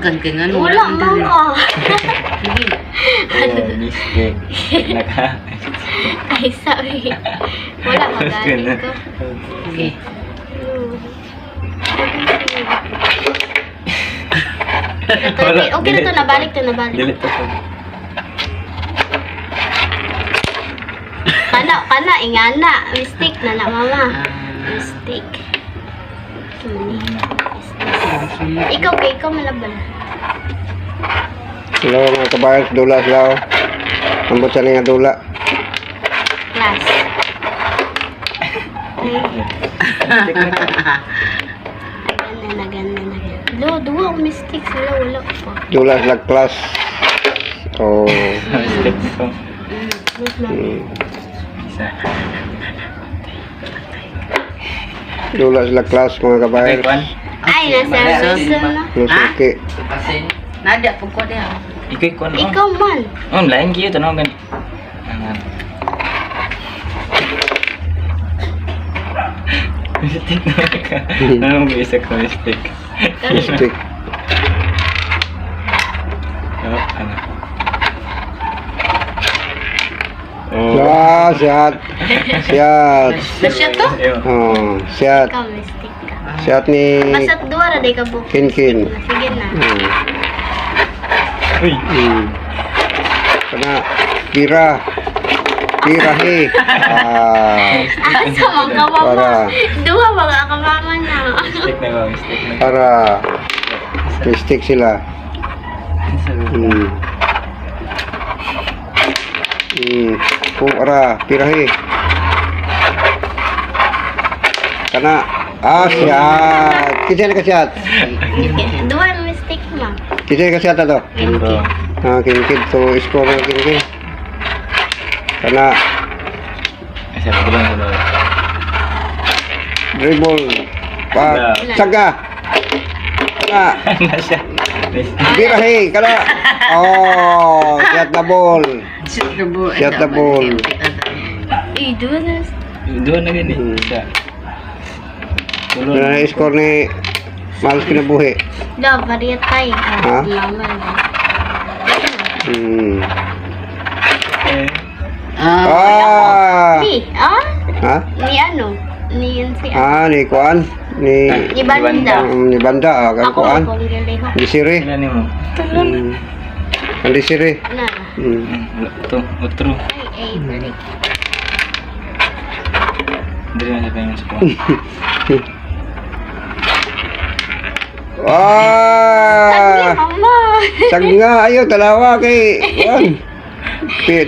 Dagan kay ngano. Wala man ka. Sige. Oh, mistake. Naka. Ay, sorry. Wala magaling ko. Sige. Ito, okay, okay na to, nabalik to, nabalik. Delete to. Kana, kana, ingana. Mistake na na, mama. Ah. Mistake. Mani. Ikaw kay ikaw malaban. Hello mga kabayan, dula sila oh. Ambot sa nga dula. Class. Ay, agana, nagana, nagana. Lo, duwa ang mistake sila, wala pa. Dula sila class. Oh. Mistake ko. Wait lang. Isa. Dula sila class mga Okay, kabayan. kwan. Ay, nasa reason na. Lusuki. Nadia pud ko diha. Ikaw kwan. oh. Ikaw man. Oh, lain kayo tanaw gani. Angan. Mistake na ka. Ano mo isa ko mistake? Mistake. Oh, ano. Oh. Ah, sihat. Sihat. Na siya to? Ew. Oh, sihat. Ikaw mistake ka. Sihat ni Basta't duwa ra day ka buko. Kinkin. Sige na. Uy. Kana pira. Pirahe. Ah, Asa man ka mama? Para. Duwa mga ka mama na. Mistake na ba? Mistake na. Para mistake sila. Kung ara, pirahe. Kana. Ah, sihat. Kinsa na ka sihat? Duwa ang mistake ma. Kinsa na ka sihat ato? Bro. Ah, kinkin to score ng kinkin. Kana Isa pa lang sa dribble. Pa, saga. Kana. Na siya. Mistake. Birahe, kana. Oh, shot the ball. Shoot the ball. Shot the ball. Eh, duwa na. Doon na gani. Isa. Tulo. Ano na score ni Malos Kinabuhi? Da, barya tayo. Ha? Ah, mama. Eh. Ah, Ah! Ni, ah? Ha? Ni ano? Ni yun si Ah, ni Kuan. Ni Ni Banda. Ni Banda, ah, kang Ako Kuan. akong gilihok. Ni Siri. Sila ni mo. Ang di Siri. Na. Wala to. Otro. Ay, ay, balik. Dili na siya pahingan sa kuwan. Ah! Sagli, mama. Sagna, ayo talawa kay Kuan.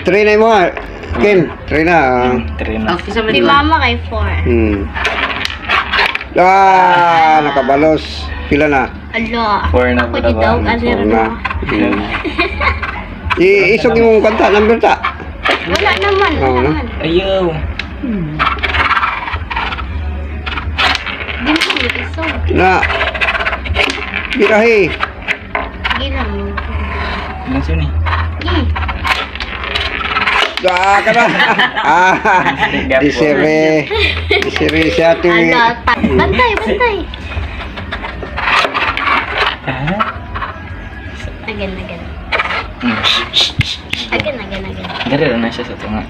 Three na mo. Ah. Ken, three na. Ah. Three na. okay sa Si man. mama kay four. Ah, nakabalos. Pila na? Alo. Four na Ako pala di ba? daw, ano Four na. na. Isog yung kanta, number ta. Wala naman, wala Oo na. naman. Ayaw. Di mo isog. Na. Birahe. Sige lang. Ilan siya ni? Gi. Ah, kana. Ah, disere. Disere si ate. Ano, bantay, bantay. Ha? Again, again. Again, again, again. Dari na siya sa tunga.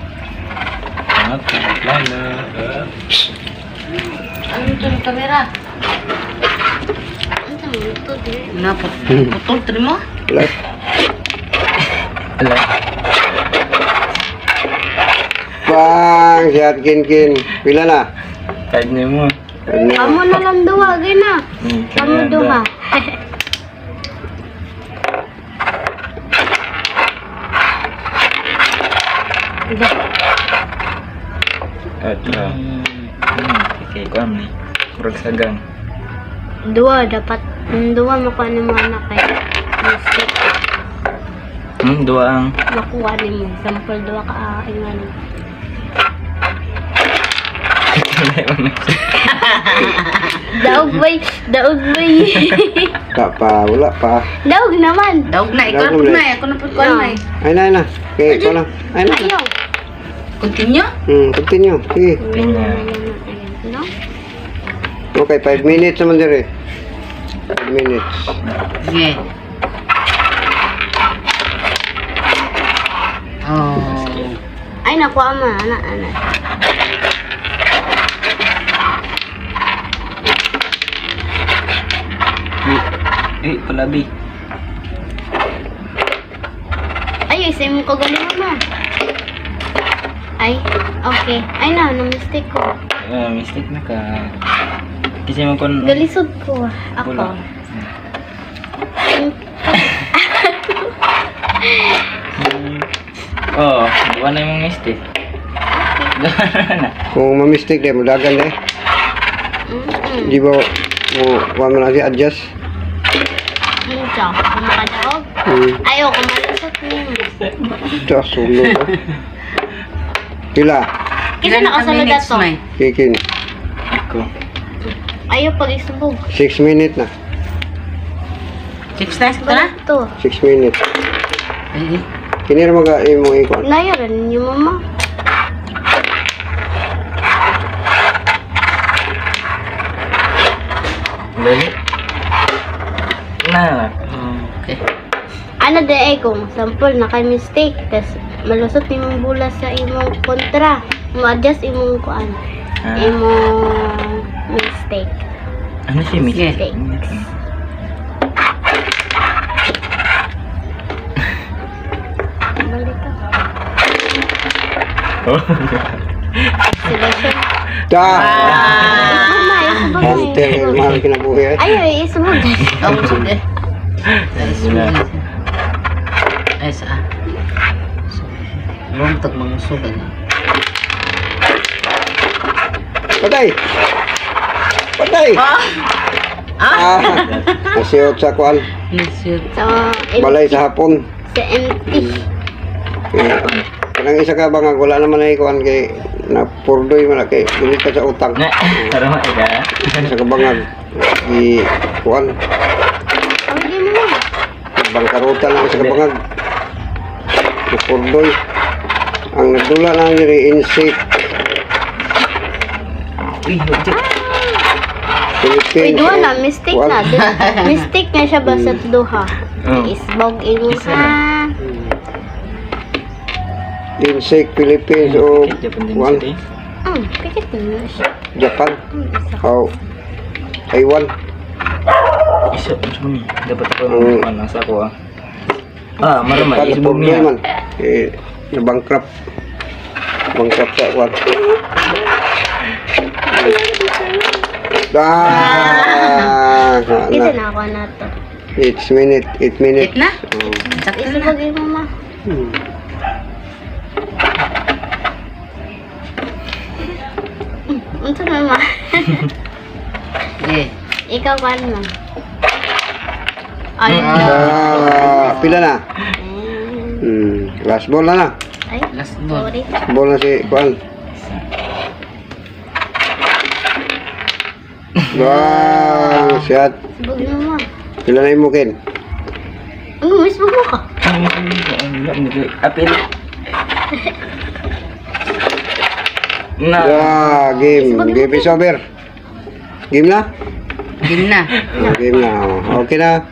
Okay, plano. Ano to ng kamera? Ano sa mga ito, dili? Na putol tri mo? Wala. Ala. Bang, si Ate Kin Kin. Pila na? Five ni mo. Ano? Kamo na lang duha, gina. Kamo duha. Otro. Okay, kuwan ni. Murag sagang. Duha dapat duha makuha ni mo anak kay mistake. Dua ang. Makuha ni mo. Sample duha ka ah, ingan. Daog bay, daog bay. Wala pa, wala pa. Daog naman. Daog na ikaw Daog na na. ako na pud kuan na. Ay na, ay na. Okay, ikaw na. Ay na. Ayaw. Continue. Continue. Sige. No? Okay, 5 minutes naman dire. 5 minutes. Sige. Oh. Ay, nakuha mo. Ana, ana. Eh, palabi. Ay, isa mo kagalingon ma. Ay, okay. Ay na, na-mistake ko. Ah, mistake na ka. Kasi mo kon Galisod ko. Ako. Bula. Oh, duwa na yung mistake. Duwa na. Kung ma-mistake di, mudagan di. Di ba, mo, wa man na siya adjust. Mucho. Kung makadaog. Ayaw, kung malusot niyo. Ito, sulod. Oh. Pila? Kasi nakasulod minutes, ato. May? Kikin. Ako. Ayaw pag isubog. 6 minutes na. 6 na, sakto na? Balik to. 6 minutes. Ay, Kini ra maga imong ikuan. Layo rin ninyo, mama. Dali. Na. okay. Ano de eh, kung sample na kay mistake, tas malusot nimong bula sa imong kontra. Mo-adjust imong kuan. Ah. Imong mistake. Ano siya mistake? Mistake. Balik ka. Oh. Sila siya. Ta. Mama, isubog na Hunter, isubog. mahal kinabuhi ay. Ayaw, isubog. Oh, sige. Ay, Wala. sige. Ay, sa. Bumtag mga sugan. Patay. Patay. Ah. Nasiyot sa kuan. Nisir. Sa, Balay sa hapon. sa empty. Eh, kanang isa ka bangag wala naman ay kuan kay na purdoy man na kay dili ka sa utang. Na, tara mo ka. Isa ka bangag i kuan Ang di mo na. bangkaruta lang isa ka bangag. Napurdoy. Ang nagdula lang diri insect Uy, wag Philippines. Uy, duha na. Mistake kuan. na. Mistake na siya basta duha. Oh. Isbog imong Isa ha. Insect Philippines o Japan din kuan siya. Pikit na siya. Japan. Isa. O Taiwan. Isa, ano ni? Dapat ako Mm. ano sa ako ah. Ah, marama Japan isbog napurdoy niya. man. Eh, na bankrupt. Bankrupt sa kuan. Ah, Isa na. na ako na to. 8 minute, 8 minutes. Eight na? Oh. Sakto na. Isubog imong ma. Unsa na ma? Eh, Ikaw kan ma. Ay, Ah, pila na? Last ball na na. Ay, last ball. sorry. Ball na si Kuan. Wow, shot. Isubog mo ma. Pila na imo Ken? Ano, isubog mo ka? Apil. Na. Ah, game. Game is over. Game na? Game na. Oh, game na. Oh. Okay na.